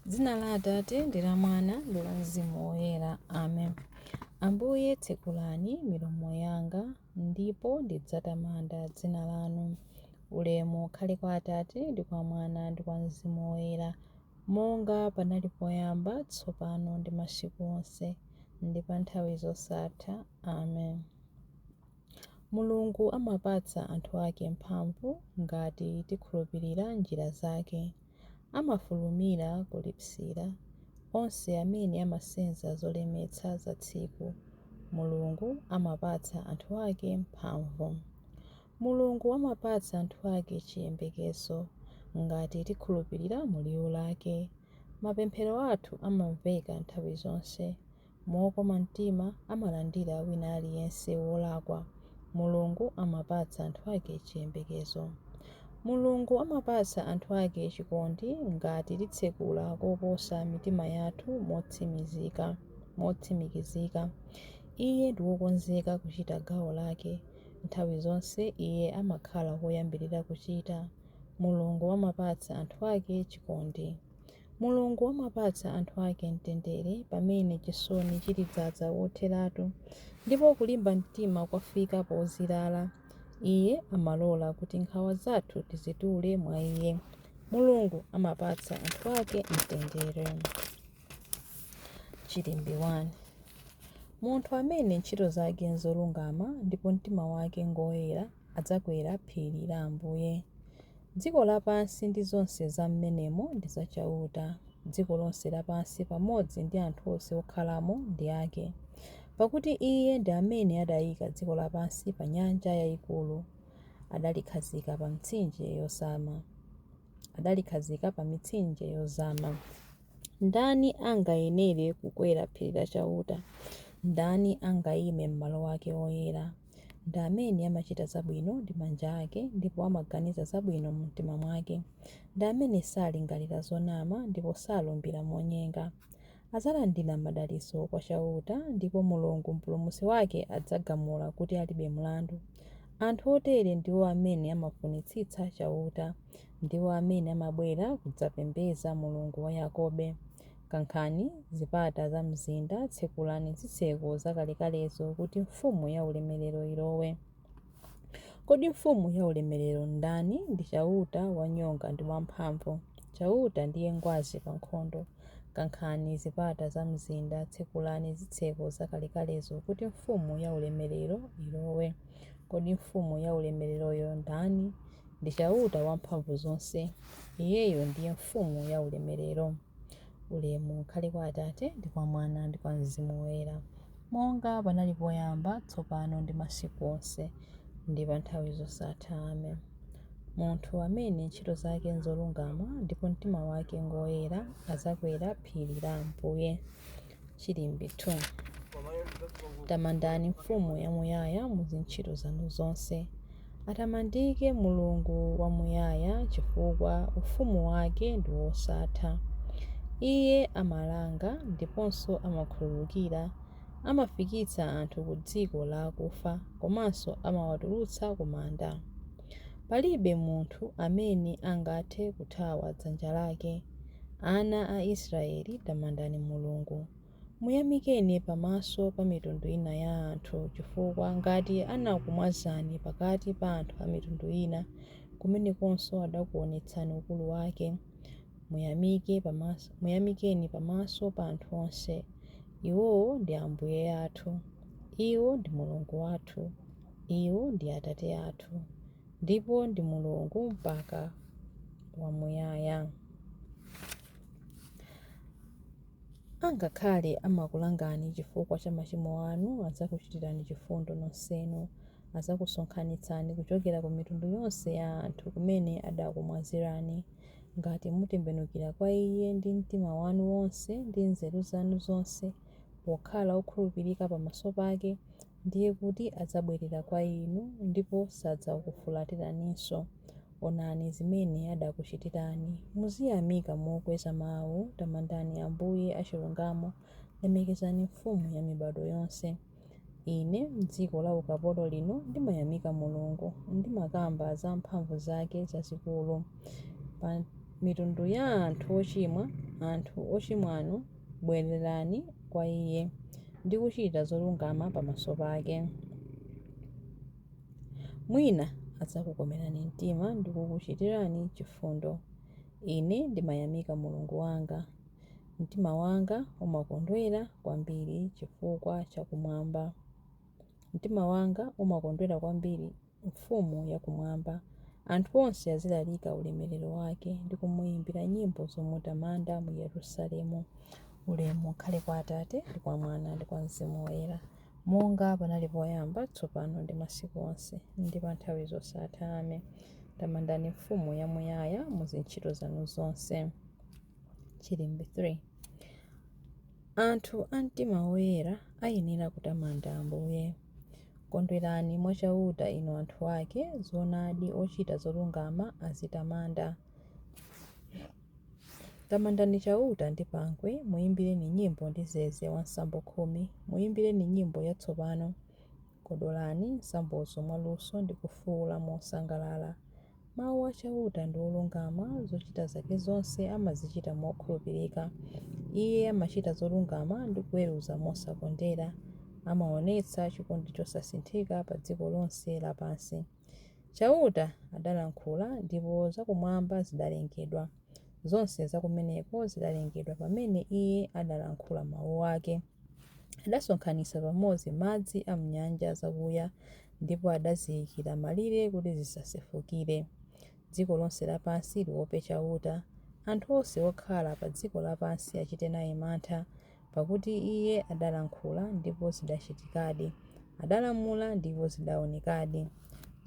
Dzina la Atate ndi la Mwana ndi la Mzimu Woyera. Amen. Ambuye, tsekulani milomo yanga, ndipo ndidzatamanda dzina lanu. Ulemu ukhale kwa Atate ndi kwa Mwana ndi kwa Mzimu Woyera, monga panali poyamba, tsopano ndi masiku onse, ndi pa nthawi zosatha. Amen. Mulungu amapatsa anthu ake mphamvu ngati tikhulupirira njira zake. Amafulumira kulipsira onse amene amasenza zolemetsa za tsiku. Mulungu amapatsa anthu ake mphamvu. Mulungu amapatsa anthu ake chiyembekezo ngati tikhulupirira mu liwu lake. Mapemphero athu amamveka nthawi zonse. Mokoma mtima amalandira wina aliyense wolakwa. Mulungu amapatsa anthu ake chiyembekezo. Mulungu amapatsa anthu ake chikondi ngati titsekula koposa mitima yathu motsimikizika. Iye ndi wokonzeka kuchita gawo lake. Nthawi zonse iye amakhala woyambirira kuchita. Mulungu amapatsa anthu ake chikondi. Mulungu amapatsa anthu ake mtendere pamene chisoni chitidzadza kotheratu ndipo kulimba mtima kwafika pozilala. Iye amalola kuti nkhawa zathu tizitule mwa Iye. Mulungu amapatsa anthu ake mtendere. Chilimbi 1. Munthu amene ntchito zake nzolungama ndipo mtima wake ngwoyera adzakwera phiri la Ambuye. Dziko lapansi ndi zonse za m'menemo ndi za Chauta. Dziko lonse lapansi pamodzi ndi anthu onse okhalamo ndi ake. Pakuti Iye ndi amene adaika dziko lapansi pa nyanja yaikulu, adalikhazika pa mitsinje yozama. Ndani angayenere kukwera phiri la Chauta? Ndani angaime m'malo ake oyera? Ndi amene amachita zabwino ndi manja ake, ndipo amaganiza zabwino mumtima mwake. Ndi amene salingalira zonama, ndipo salumbira monyenga. Adzalandira madalitso kwa Chauta, ndipo Mulungu Mpulumutsi wake adzagamula kuti alibe mlandu. Anthu otere ndiwo amene amafunitsitsa Chauta, ndiwo amene amabwera kudzapembedza Mulungu wa Yakobe. Kankhani zipata za mzinda, tsekulani zitseko zakalekalezo kuti Mfumu yaulemerero ilowe. Kodi Mfumu yaulemerero ndani? Ndi Chauta wanyonga ndi wamphamvu. Chauta ndiye ngwazi pa nkhondo. Kankhani zipata za mzinda, tsekulani zitseko zakalekalezo kuti Mfumu yaulemerero ilowe. Kodi Mfumu yaulemereroyo ndani? Ndi Chauta Wamphamvuzonse. Iyeyo ndiye Mfumu yaulemerero. Ulemu ukhale kwa Atate, ndi kwa Mwana, ndi kwa Mzimu Woyera, monga panali poyamba, tsopano, ndi masiku onse, ndi pa nthawi zosatha. Amen. Munthu amene ntchito zake nzolungama, ndipo mtima wake ngwoyera, adzakwera phiri la Ambuye. Chilimbi 2. Tamandani Mfumu yamuyaya mu zintchito zanu zonse. Atamandike Mulungu wamuyaya, chifukwa ufumu wake ndi wosatha. Iye amalanga ndiponso amakhululukira, amafikitsa anthu ku dziko la akufa, komanso amawatulutsa ku manda. Palibe munthu amene angathe kuthawa dzanja lake. Ana a Israeli, tamandani Mulungu. Muyamikeni pamaso pa mitundu ina ya anthu, chifukwa ngati anakumwazani pakati pa anthu a mitundu ina, kumenekonso adakuonetsani ukulu wake. Muyamikeni pamaso pa anthu onse. Iwowo ndi Ambuye athu. Iwo ndi Mulungu wathu. Iwo ndi Atate athu. Ndipo ndi Mulungu mpaka wamuyaya. Angakhale amakulangani chifukwa cha machimo anu, adzakuchitirani chifundo nonsenu. Adzakusonkhanitsani kuchokera ku mitundu yonse ya anthu kumene adakumwazirani. Ngati mutembenukira kwa Iye ndi mtima wanu wonse ndi nzeru zanu zonse, pokhala okhulupirika pamaso pake, ndiye kuti adzabwerera kwa inu ndipo sadzakufulatiranininso. Onani zimene adakuchitirani. Muziyamika mokweza mau, tamandani Ambuye achilungamo, lemekezani Mfumu ya mibadwo yonse. Ine, m'dziko la ukapolo lino, ndimayamika Mulungu, ndimakamba za mphamvu zake zazikulu. Mitundu ya anthu ochimwa, anthu ochimwanu, bwererani kwa Iye, ndi kuchita zolungama pamaso pake. Mwina adzakukomerani mtima ndi kukuchitirani chifundo. Ine ndimayamika Mulungu wanga. Mtima wanga umakondwera kwambiri chifukwa cha kumwamba. Mtima wanga umakondwera kwambiri Mfumu yakumwamba. Anthu onse azilalika ulemerero wake ndi kumuimbira nyimbo zomutamanda mu Yerusalemu. Ulemu ukhale kwa Atate, ndi kwa Mwana, ndi kwa Mzimu Woyera, monga panali poyamba, tsopano ndi masiku onse, ndi pa nthawi zosatha. Amen. Tamandani Mfumu yamuyaya mu zintchito zanu zonse. Chilimbi 3. Anthu a mtima woyera ayenera kutamanda Ambuye. Kondwerani mwa Chauta, inu anthu ake, zoonadi ochita zolungama azitamanda. Tamandani Chauta ndi pangwe, muimbireni nyimbo ndi zeze wa nsambo 10, muimbireni nyimbo yatsopano. Kodolani nsambozo mwaluso ndi kufuula mosangalala. Mau a Chauta ndi olungama, zochita zake zonse amazichita mokhulupirika. Iye amachita zolungama ndi kuweruza mosakondera. Amaonetsa chikondi chosasinthika pa dziko lonse lapansi. Chauta adalankhula, ndipo zakumwamba zidalengedwa. Zonse zakumeneko zidalengedwa pamene Iye adalankhula mau ake. Adasonkhanitsa pamodzi madzi a m'nyanja zakuya, ndipo adaziikira malire kuti zisasefukire. Dziko lonse lapansi liwope Chauta, anthu onse okhala pa dziko lapansi achite naye mantha. Pakuti Iye adalankhula, ndipo zidachitikadi, adalamula, ndipo zidaonekadi.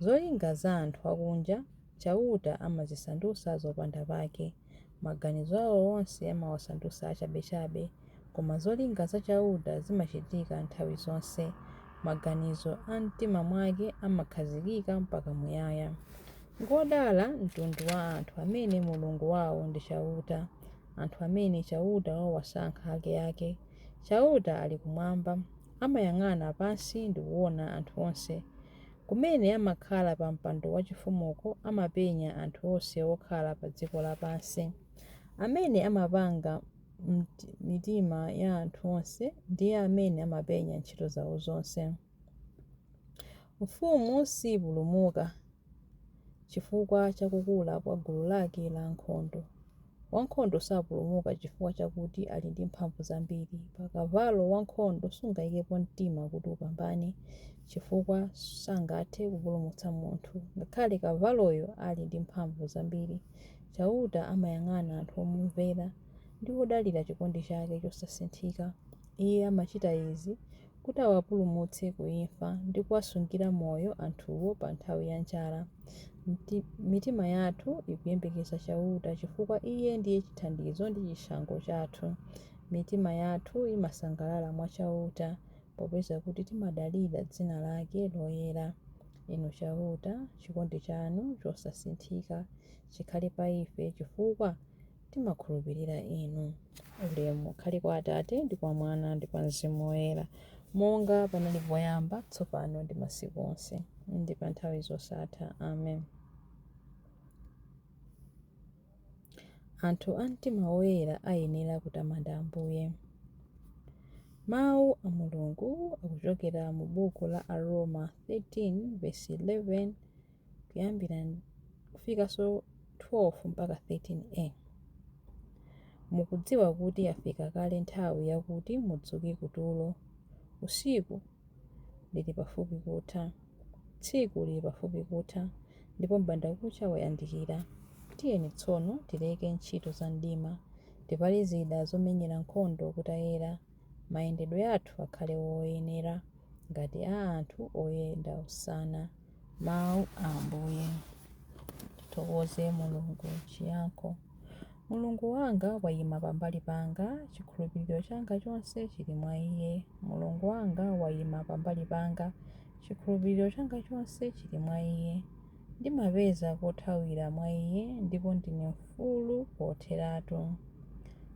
Zolinga za anthu akunja, Chauta amazisandutsa zopanda pake. Maganizo ao onse amawasandutsa achabechabe. Koma zolinga za Chauta zimachitika nthawi zonse, maganizo a m'mtima mwake amakhazikika mpaka muyaya. Ngwodala mtundu wa anthu amene Mulungu wao ndi Chauta, anthu amene Chauta wawasankha akeake. Chauta ali kumwamba, amayang'ana pansi ndi kuwona anthu onse. Kumene amakhala pa mpando wachifumuko, amapenya anthu onse okhala pa dziko lapansi. Amene amapanga mitima ya anthu onse, ndiye amene amapenya ntchito zawo zonse. Mfumu sipulumuka chifukwa cha kukula kwa gulu lake la ankhondo. Wankhondo sapulumuka chifukwa chakuti ali ndi mphamvu zambiri. Pa kavalo wankhondo sungaikepo mtima kuti upambane, chifukwa sangathe kupulumutsa munthu, ngakhale kavaloyo ali ndi mphamvu zambiri. Chauta amayang'ana anthu omumvera ndi odalira chikondi chake chosasinthika. Iye amachita izi kuti awapulumutse ku imfa ndi kuwasungira moyo anthuwo pa nthawi ya njala. Mitima yathu ikuyembekeza Chauta chifukwa Iye ndiye chithandizo ndi chishango chathu. Mitima yathu imasangalala mwa Chauta, popeza kuti timadalira dzina lake loyera. Inu Chauta, chikondi chanu chosasinthika chikhale pa ife chifukwa timakhulupirira Inu. Ulemu ukhale kwa Atate, ndi kwa Mwana, ndi kwa Mzimu Woyera, monga panali poyamba, tsopano ndi masiku onse, ndi pa nthawi zosatha. Amen. Anthu a mtima woyera ayenera kutamanda Ambuye. Mawu a Mulungu akuchokera mu buku la Aroma 13 vesi 11 kuyambira kufikanso 12 mpaka 13a. Mukudziwa kuti yafika kale nthawi yakuti mudzuke kutulo. Usiku lili pafupi kutha. Tsiku lili pafupi kutha, ndipo m'bandakucha wayandikira. Tiyeni tsono tileke ntchito za mdima, tivale zida zomenyera nkhondo kutayera. Mayendedwe athu akhale oyenera, ngati a anthu oyenda usana. Mawu a Ambuye. Tithokoze Mulungu. Chiyankho. Mulungu wanga waima pambali panga, chikhulupiriro changa chonse chili mwa Iye. Mulungu wanga waima pambali panga, chikhulupiriro changa chonse chili mwa Iye. Ndimapeza kothawira mwa Iye, ndipo ndine mfulu kotheratu.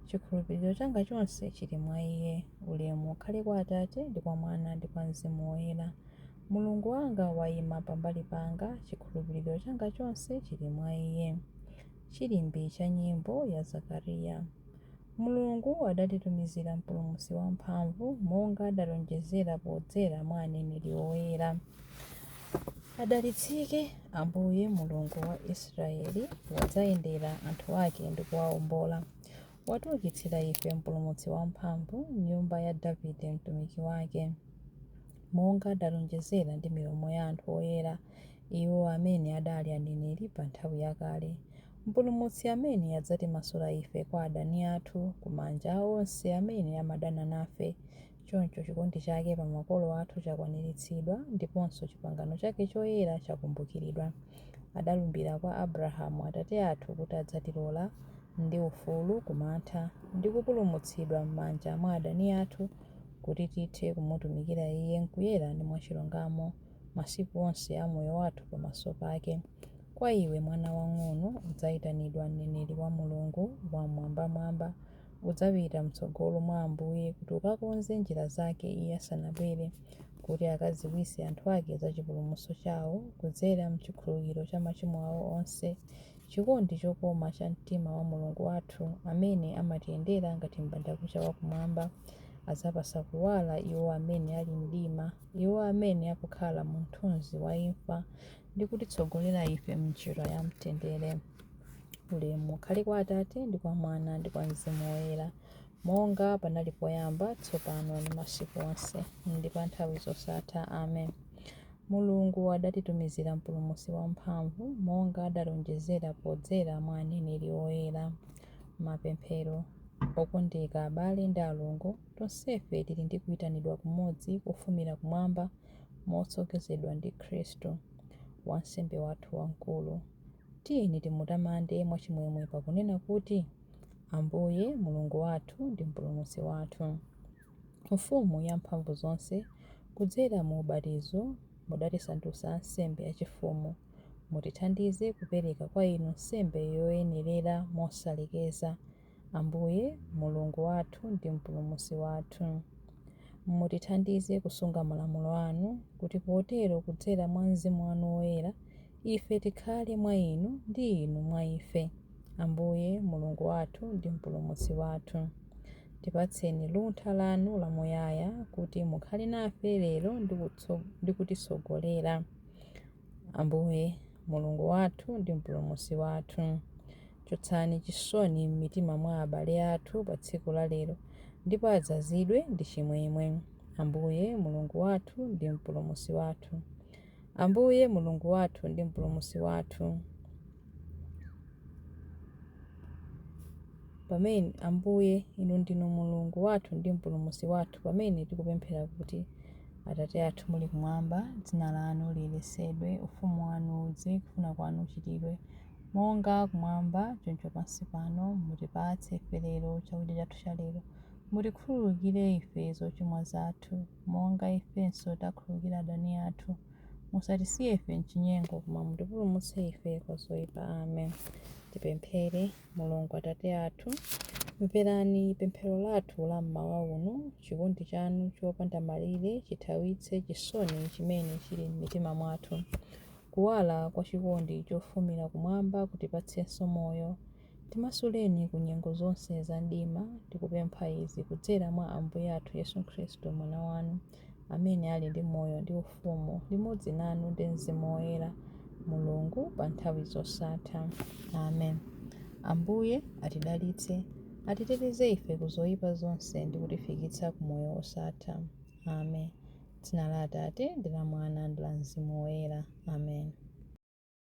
Chikhulupiriro changa chonse chili mwa Iye. Ulemu ukhale kwa Atate, ndi kwa Mwana, ndi kwa Mzimu Woyera. Mulungu wanga waima pambali panga, chikhulupiriro changa chonse chili mwa Iye. Chilimbi cha nyimbo ya Zakariya. Mulungu adatitumizira Mpulumutsi wamphamvu, monga adalonjezera podzera mwa aneneri oyera. Adalitsike Ambuye Mulungu wa Israele, wadzayendera anthu ake ndi kuwaombola. Watiukitsira ife Mpulumutsi wamphamvu m'nyumba ya Davide mtumiki wake, monga adalonjezera ndi milomo ya anthu oyera, iwo amene adali aneneri pa nthawi yakale. Mpulumutsi amene adzatimasula ife kwa adani athu, ku manja a onse amene amadana nafe. Choncho chikondi chake pa makolo athu chakwaniritsidwa, ndiponso chipangano chake choyera chakumbukiridwa. Adalumbira kwa Abrahamu atate athu kuti adzatilola ndi ufulu ku mantha, ndi kupulumutsidwa m'manja mwa adani athu, kuti tithe kumutumikira Iye m'kuyera ndi mwachilungamo masiku onse a moyo wathu pamaso pake. Kwa iwe, mwana wamng'ono, udzayitanidwa mneneri wa Mulungu Wam'mwambamwamba. Udzapita m'tsogolo mwa Ambuye kuti ukakonze njira zake Iye asanabwere, kuti akadziwitse anthu ake za chipulumutso chawo kudzera m'chikhululukiro cha machimo awo onse. Chikondi chokoma cha mtima wa Mulungu wathu, amene amatiyendera ngati m'bandakucha wakumwamba, adzapatsa kuwala iwo amene ali m'mdima, iwo amene akukhala mu mthunzi wa imfa, ndi kutitsogolera ife m'njira ya mtendere. Ulemu ukhale kwa Atate, ndi kwa Mwana, ndi kwa Mzimu Woyera, monga panali poyamba, tsopano ndi masiku onse, ndi pa nthawi zosatha. Amen. Mulungu adatitumizira Mpulumutsi wamphamvu, monga adalonjezera podzera mwa aneneri oyera. Mapemphero. Okondeka abale ndi alongo, tonsefe tili ndi kuyitanidwa kumodzi kofumira kumwamba motsogozedwa ndi Khristu, wansembe wathu wamkulu. Tiyeni timutamande mwachimwemwe pakunena kuti, Ambuye Mulungu wathu ndi Mpulumutsi wathu. Mfumu ya mphamvu zonse, kudzera mu ubatizo mudatisandutsa ansembe achifumu. Mutithandize kupereka kwa inu nsembe yoyenerera mosalekeza, Ambuye Mulungu wathu ndi Mpulumutsi wathu. Mutithandize kusunga malamulo anu, kuti potero kudzera mwa Mzimu wanu Woyera, ife tikhale mwa inu ndi inu mwa ife, Ambuye Mulungu wathu ndi Mpulumutsi wathu. Tipatseni luntha lanu lamuyaya kuti mukhale nafe lero ndi kutitsogolera, Ambuye Mulungu wathu ndi Mpulumutsi wathu. Chotsani chisoni m'mitima mwa abale athu pa tsiku la lero, ndipo adzazidwe ndi chimwemwe, Ambuye Mulungu wathu ndi Mpulumutsi wathu. Ambuye Mulungu wathu ndi Mpulumutsi wathu. Pamene Ambuye, inu ndinu Mulungu wathu ndi Mpulumutsi wathu, pamene tikupemphera kuti, Atate athu muli kumwamba, dzina lanu liyeretsedwe, ufumu wanu udze, kufuna kwanu kuchitidwe, monga kumwamba, choncho pansi pano. Mutipatse ife lero chakudya chathu cha lero. Mutikhululukire ife zochimwa zathu, monga ifenso takhululukira adani athu. Musatisiye ife m'chinyengo, koma mutipulumutse ife kwa zoyipa. Amen. Tipemphere. Mulungu Atate athu, mverani pemphero lathu la mmawa uno. Chikondi chanu chopanda malire chithawitse chisoni chimene chili m'mitima mwathu. Kuwala kwa chikondi chofumira kumwamba kutipatsenso moyo. Timasuleni ku nyengo zonse za mdima. Tikupempha izi kudzera mwa Ambuye athu Yesu Khristu, Mwana wanu, amene ali ndi moyo ndi ufumu limodzi nanu ndi Mzimu Woyera, Mulungu, pa nthawi zosatha. Amen. Ambuye atidalitse, atiteteze ife ku zoyipa zonse ndi kutifikitsa ku moyo wosatha. Amen. Dzina la Atate ndi la Mwana ndi la Mzimu Woyera. Amen.